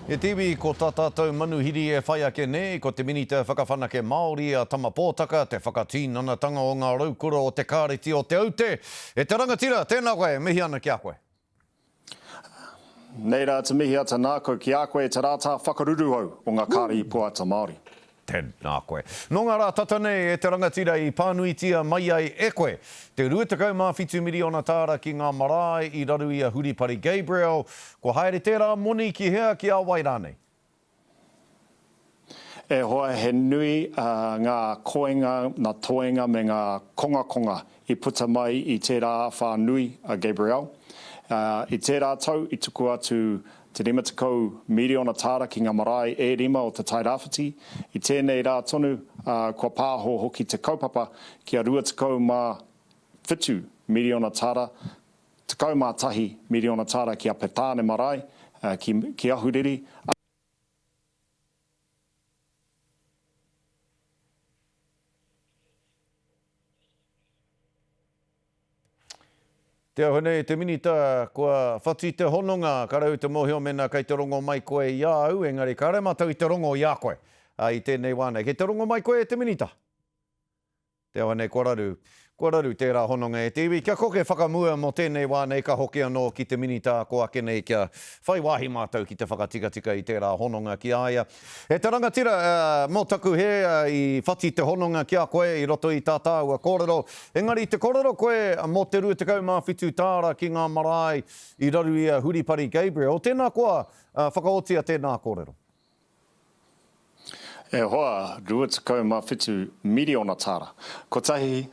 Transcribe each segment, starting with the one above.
E te iwi, ko tā tātou manuhiri e whai ake nei, ko te Minita Whakawhanake Māori a Tama Pōtaka, te whakatīnanatanga o ngā raukura o te Kāreti o Te Aute. E te rangatira, tēnā koe, e mihi ana ki a koe. Nei rā te mihi ata nākau ki a koe e te rātā whakaruruhau o ngā kāri poata Māori. Tēnā koe. Nō ngā rā tata nei e te rangatira i pānuitia mai ai e koe te 27 miriona tāra ki ngā marae i raru i a Huripari Gabriel, kua haere tērā moni ki hea, ki a wai rānei? E hoa, he nui ngā koenga, ngā toenga me ngā kongakonga i puta mai i tērā āwhā nui a Gabriel. I tērā tau i tukua atu te 50 miriona tāra ki ngā marae e rima o Te Tairāwhiti. I tēnei rā tonu, kua pāho hoki te kaupapa kia 27 miriona tāra, 11 miriona tāra ki a Petāne marae, ki Ahuriri, Te aho nei te Minita, kua whati te hononga, ka rau te mōhio mēnā kei te rongo mai koe i a au, engari kāre mātou i te rongo i a koe i tēnei wā nei. Kei te rongo mai koe e te Minita? Te aho nei kua raru, kua raru tērā hononga e te iwi. Kia koke whakamua mō tēnei wā nei ka hoki anō ki te Minita ako ake nei kia whai wāhi mātou ki te whakatikatika i tērā hononga ki a ia. E te rangatira, mō taku hē i whati te hononga ki a koe i roto i tā tāua kōrero, engari i te kōrero koe mō te 27 tāra ki ngā marae i raru i a Huripari Gabriel, tēnā koa, whakaotia tēnā kōrero. E hoa, 27 miriona tāra. Kotahi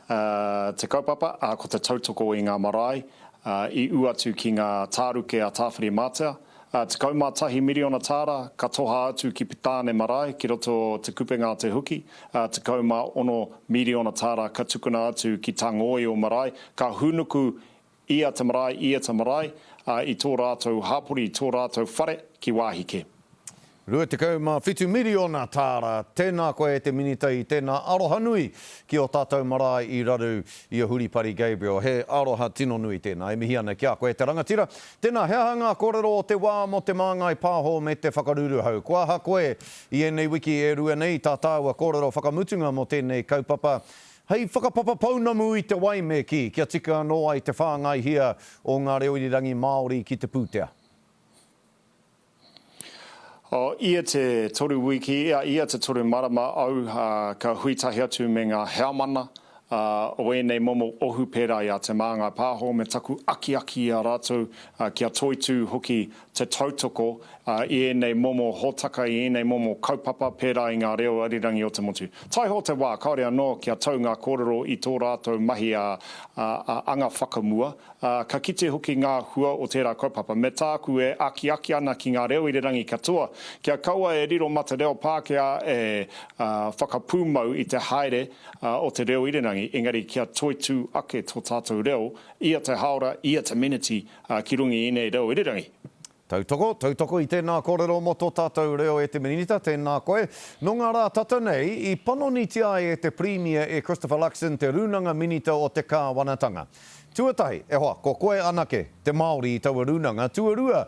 te kaupapa, ā, ko te tautoko i ngā marae i ū atu ki ngā tāruke a Tāwhirimātea, Ā, 11 miriona tāra ka toha atu ki Petāne marae, ki roto o Te Kupenga a Te Huki, ā, 16 miriona tāra ka tukuna atu ki Tangōio marae, ka hūnuku ia te marae, ia te marae, ā, i tō rātou hapori, i tō rātou whare ki wāhi kē. 27 miriona tāra, tēnā koe e te Minita i tēnā aroha nui ki ō tātou marae i raru i a Huripari Gabriel. He aroha tino nui tēnā. E mihi ana ki a koe e te rangatira. Tēnā, he aha ngā kōrero o te wā mō Te Māngai Pāho me te Whakaruruhau? Kua aha koe i ēnei wiki e rua nei tā tāua kōrero whakamutunga mō tēnei kaupapa? Hei whakapapa pounamu i te wai me kī, kia tika anō ai te whāngaihia o ngā reo irirangi Māori ki te pūtea. Oh, ia te toru wiki, ia te toru marama au ka hui tahi atu me ngā heamana o ēnei momo ohu pērā i a Te Māngai Pāho me taku akiaki i a rātou kia toitū hoki te tautoko i ēnei momo hōtaka, i ēnei momo kaupapa pērā i ngā reo arirangi o te motu. Taihoa te wā, kāore anō kia tau ngā kōrero i tō rātou mahi a anga whakamua, Ā, ka kite hoki ngā hua o tērā kaupapa. Me tāku e akiaki ana ki ngā reo irirangi katoa, kia kaua e riro mā te reo Pākehā e whakapūmau i te haere o te reo irirangi, engari kia toitū ake tō tātou reo ia te hāora, ia te meneti ki runga i ēnei reo irirangi. Tautoko, tautoko i tēnā kōrero mō tō tātou reo e te Minita, tēnā koe. Nō ngā rā tata nei, i panonitia ai e te Pirimia e Christopher Luxon te Rūnanga Minita o te Kāwanatanga. Tuatahi, e hoa, ko koe anake te Māori i taua rūnanga, tuarua,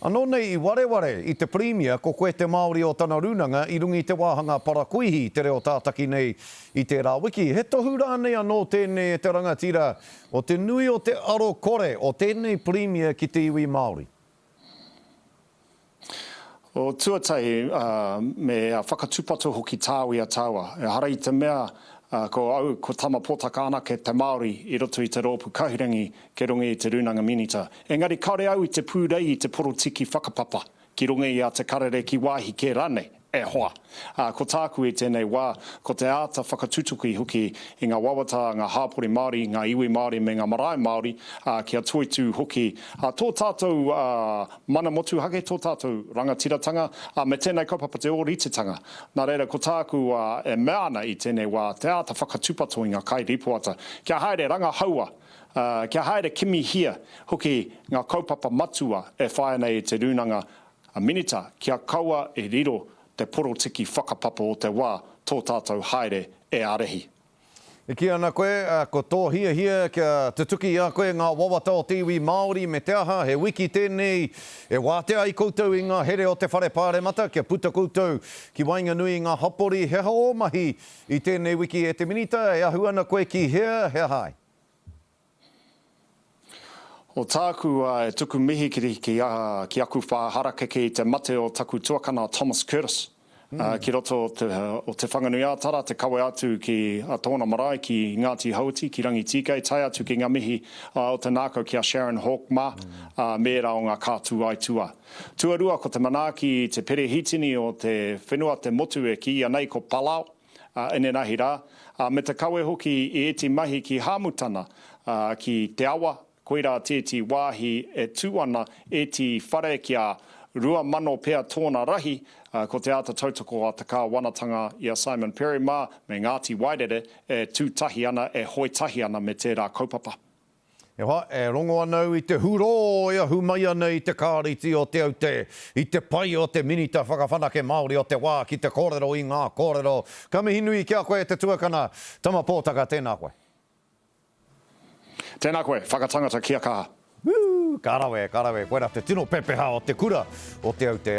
anō nei i wareware i te Pirimia ko koe te Māori o tana rūnanga i runga i te wāhanga parakuihi te reo tātaki nei i tērā wiki. He tohu rānei anō tēnei e te rangatira o te nui o te aro kore o tēnei Pirimia ki te iwi Māori? O tuatahi, me whakatūpato hoki tāu i a tāua. Ehara i te mea ko au, ko Tama Potaka anake te Māori i roto i te rōpū kahurangi kei runga i te Rūnanga Minita. Engari kāore au i te pūrei i te porotiki whakapapa ki runga i a Te Karere ki wāhi kē rānei, e hoa. Ā, ko tāku i tēnei wā, ko te āta whakatutuki hoki i ngā wawata a ngā hāpori Māori, ngā iwi Māori me ngā marae Māori, ā, kia toitū hoki tō tātou mana motuhake, tō tātou rangatiratanga, ā, me tēnei kaupapa te ōritetanga. Nā reira, ko tāku e mea ana i tēnei wā, te āta whakatūpato i ngā kairīpoata, kia haere rangahaua ā, kia haere kimihia hoki ngā kaupapa matua e whāia nei e te Rūnanga Minita kia kaua e riro te porotiki whakapapa o te wā tō tātou haere e ārahi. E kī ana koe, ko tō hiahia kia tutuki i a koe ngā wawata o te iwi Māori me te aha, he wiki tēnei e wātea ai koutou i ngā here o te Whare Pāremata kia puta koutou ki waenganui i ngā hapori. He aha ō mahi i tēnei wiki e te Minita? E ahu ana koe ki hea, he aha ai? O tāku e tuku mihi ki ki aku whā harakeke i te mate o taku tuakana a Thomas Curtis ki roto o Te Whanganui-ā-Tara te kawe atu ki tōna marae ki Ngāti Hauiti, ki Rangitīkei, tae atu ki ngā mihi o te nākau ki a Sharon Hawke mā me ērā o ngā kātū aituā. Tuarua ko te manaaki i te perehitini o te whenua te motu e kīia nei ko Palau, Inenahi rā, ā, me te kawe hoki i ēti mahi ki Hāmutana, ā, ki Te Awa, koirā tēti wāhi e tū ana ēti whare kia 2,000 pea tōna rahi, ā, ko te āta tautoko a te kāwanatanga i a Simon Perry mā me Ngāti Wairere e tū tahi ana, e hoe tahi ana me tērā kaupapa. E hoa, e rongo ana au i te hurō e ahu mai ana i te kāriti o Te Aute, i te pai o te Minita Whakawhanake Māori o te wā ki te kōrero i ngā kōrero. Ka mihi nui ki a koe e te tuakana, Tama Pōtaka, tēnā koe. Tēnā koe, whakatangata kia kaha. Woo! Ka rawe, ka rawe, koirā te tino pepeha o te kura o Te Aute.